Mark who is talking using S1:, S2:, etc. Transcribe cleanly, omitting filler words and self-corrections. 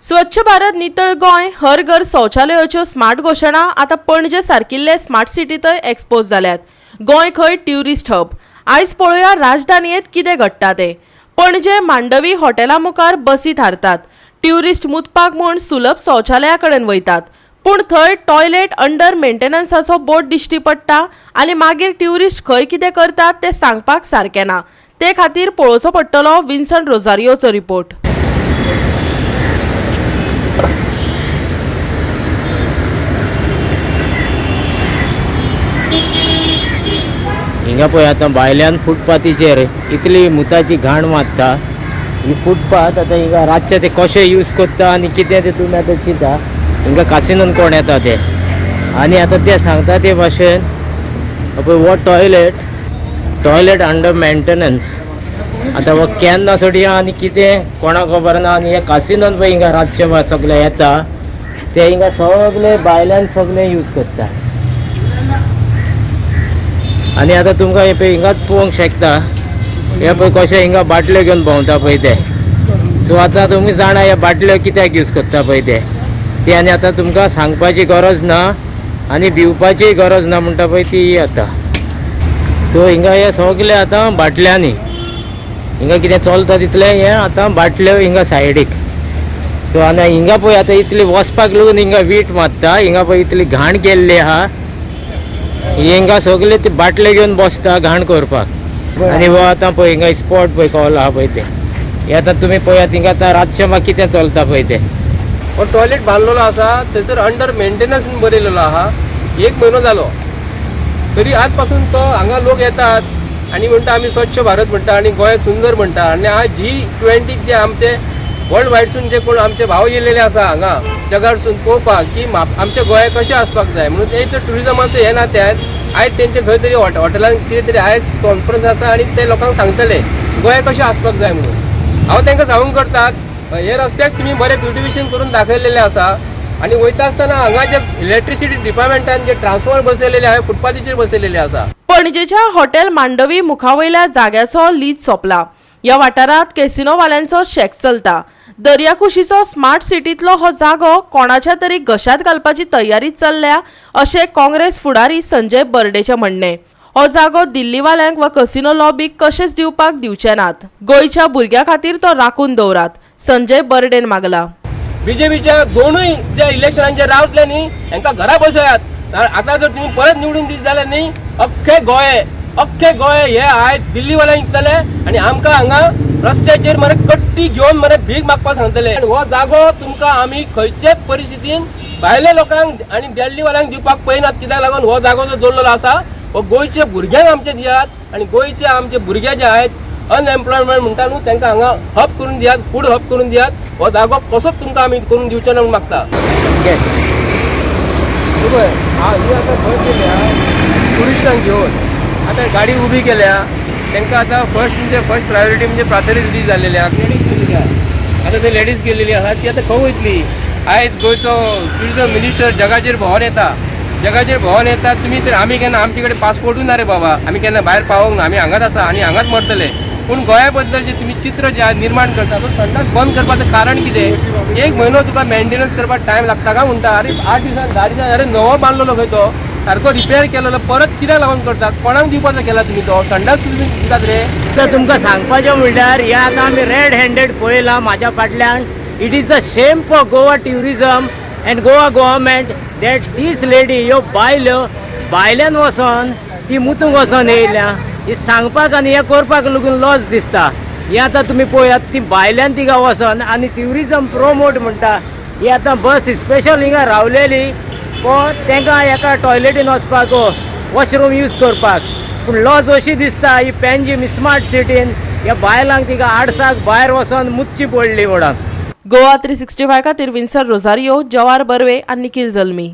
S1: स्वच्छ भारत, नितळ गोंय, हर घर शौचालयाच्यो स्मार्ट घोशणा आतां पणजे सारकिल्ले स्मार्ट सिटींतय एक्सपोज जाल्यात. गोंय खंय ट्युरिस्ट हब. आयज पळोवया राजधानयेंत कितें घडटा तें. पणजे मांडवी हॉटेला मुखार बसी थारतात. ट्युरिस्ट मुतपाक म्हूण सुलभ शौचालया कडेन वयतात, पूण थंय टॉयलेट अंडर मेंटेनन्साचो बोर्ड दिश्टी पडटा आनी मागीर ट्युरिस्ट खंय कितें करतात तें सांगपाक सारकें ना. ते खातीर पळोवचो पडटलो विन्सन रोजारियोचो रिपोर्ट.
S2: हिंगा पळय आतां भायल्यान फुटपाथीचेर इतली मुताची घाण मारता. ही फुटपाथ आतां हिंगा रातचे ते कशे यूज करता आनी कितें ते तुमी आतां चिंता. हिंगा कासिनोन कोण येता ते आनी आतां ते सांगता ते भाशेन पळय हो टॉयलेट, टॉयलेट अंडर मेंटेनन्स. आतां हो केन्ना सोडया आनी कितें कोणाक खबर ना. आनी हे कासिनोन पळय हिंगा रातचे सगळे येता ते हिंगा सगळे भायल्यान सगळे यूज करता. आनी आतां तुमकां हे पळय हिंगाच पळोवंक शकता, हे पळय कशें हिंगा बाटल्यो घेवन भोंवता पळय ते. सो आतां तुमी जाणा ह्या बाटल्यो कित्याक यूज करता पळय ते ती. आनी आतां तुमकां सांगपाची गरज ना आनी भिवपाचीय गरज ना म्हणटा पळय ती आतां. सो हिंगा हे सगळे आतां बाटल्यांनी हिंगा कितें चलता तितलें हें आतां बाटल्यो हिंगा सायडीक. सो आनी हिंगा पळय आतां इतली वचपाक लागून हिंगा वीट मारता. हिंगा पळय इतली घाण केल्ली आहा. हिंगा सगळे ती बाटले घेवन बसता घाण करपाक. आनी हो आतां पळय हिंगा स्पॉट पळय कसलो आहा पळय ते. हे आतां तुमी पळयात हिंगा आतां रातचें म्हाका कितें चलता पळय ते.
S3: हो टॉयलेट बांदलेलो आसा थंयसर अंडर मेंटेनन्स म्हणून बरयलेलो आहा. एक म्हयनो जालो तरी आज पासून तो हांगा लोक येतात आनी म्हणटा आमी स्वच्छ भारत म्हणटा आनी गोंय सुंदर म्हणटा. आनी आज जी 20 जे आमचे वर्ल्ड वायडसून जे कोण आमचे भाव येयलेले आसा हांगा जगारसून पळोवपाक की आमचे गोंय कशें आसपाक जाय म्हणून ते तर ट्युरिजमाचो हे ना त्यात आयज तेंचे खंय तरी हॉटेलान कितें तरी आयज कॉन्फरन्स आसा आनी ते लोकांक सांगतले गोंय कशें आसपाक जाय म्हणून. हांव तांकां सांगूंक करतात हे रस्त्याक तुमी बरें ब्युटिफिकेशन करून दाखयलेलें आसा आनी वयता आसतना हांगा जे इलेक्ट्रिसिटी डिपार्टमेंटान जे ट्रान्सफॉर्मर बसयलेले आहा फुटपाथीचेर बसयलेले आसा.
S1: पणजेच्या हॉटेल मांडवी मुखावयल्या जाग्याचो लीज सोंपला. ह्या वाठारांत कॅसिनोवाल्यांचो शेक चलता. दर्याकुशीचो स्मार्ट सिटींतलो हो जागो कोणाच्या तरी घशांत घालपाची तयारी चल्ल्या अशें काँग्रेस फुडारी संजय बर्डेचें म्हणणें. हो जागो दिल्लीवाल्यांक वा कसिनो लॉबीक कशेंच दिवपाक दिवचे नात. गोंयच्या भुरग्यां खातीर तो राखून दवरात, संजय बर्डेन मागला.
S3: बीजेपीच्या दोनूय जे इलेक्शनान जे रावतले न्ही हेंकां घरा बसयात. आतां जर तुमी परत निवडून दीत जाल्यार न्ही अख्खे गोंय, अख्खे गोंय हे आयज दिल्लीवाल्यांक विकतले आनी आमकां हांगा रस्त्याचेर मरे कट्टी घेवन मरे भीक मागपाक सांगतले. आनी हो जागो तुमकां आमी खंयचेच परिस्थितीन भायल्या लोकांक आनी दिल्लीवाल्यांक दिवपाक पळयनात. कित्याक लागून हो जागो जो दवरलेलो आसा हो गोंयच्या भुरग्यांक आमचे दियात आनी गोंयचे आमचे भुरगे जे आहेत अनएम्प्लॉयमेंट म्हणटा न्हू तांकां हांगा हब करून दियात, फूड हब करून दियात. हो जागो कसोच तुमकां आमी करून दिवचे ना म्हूण मागता. पळय ही आतां खंय केल्या ट्युरिस्टांक घेवन आतां गाडी उबी केल्या तांकां आतां फर्स्ट म्हणजे फर्स्ट प्रायोरिटी म्हणजे प्राथमिक जाल्लेली आहा. लेडीज गेलेली आहा, आतां ते लेडीज गेलेली आहा ती आतां खंय वयतली. आयज गोंयचो ट्युरिजम मिनिस्टर जगाचेर भोंवन येता, जगाचेर भोंवन येता. तुमी तर आमी केन्ना आमचे कडेन पासपोर्टूय ना रे बाबा, आमी केन्ना भायर पावोंक ना, आमी हांगाच आसा आनी हांगाच मरतले. पूण गोंया बद्दल जे तुमी चित्र जे आज निर्माण करता तो संडास बंद करपाचें कारण कितें? एक म्हयनो तुका मेंटेनन्स करपाक टायम लागता काय म्हणटा? अरे 8 दिसान 10 दिसान अरे नवो बांदलेलो खंय तो सारको रिपेर केलेलो परत कित्याक लागून करता? कोणाक दिवपाचो केला तुमी तो संडास तुमी दितात रे?
S2: आतां तुमकां सांगपाचें म्हणल्यार हे आतां आमी रेड हँडेड पळयलां म्हाज्या फाटल्यान. It is a shame for Goa tourism and Goa government that these lady ह्यो बायल्यो भायल्यान वचोन ती मुतूंक वचोन येयल्या. ही सांगपाक आनी हें करपाक लागून लॉस दिसता. हे आतां तुमी पळयात ती भायल्यान तिगा वचोन आनी ट्युरिजम प्रोमोट म्हणटा. ही आतां बस स्पेशल हिंगा रावलेली तेंकां एका टॉयलेटीन वचपाक, वॉशरूम यूज करपाक. पूण लॉज अशी दिसता ही पेंजीम स्मार्ट सिटीन ह्या बायलांक तिका आडसाक भायर वचोन मुतची पडली म्हणून.
S1: गोवा 365 खातीर विन्सन रोजारियो, जवार बर्वे आनी निखिल जल्मी.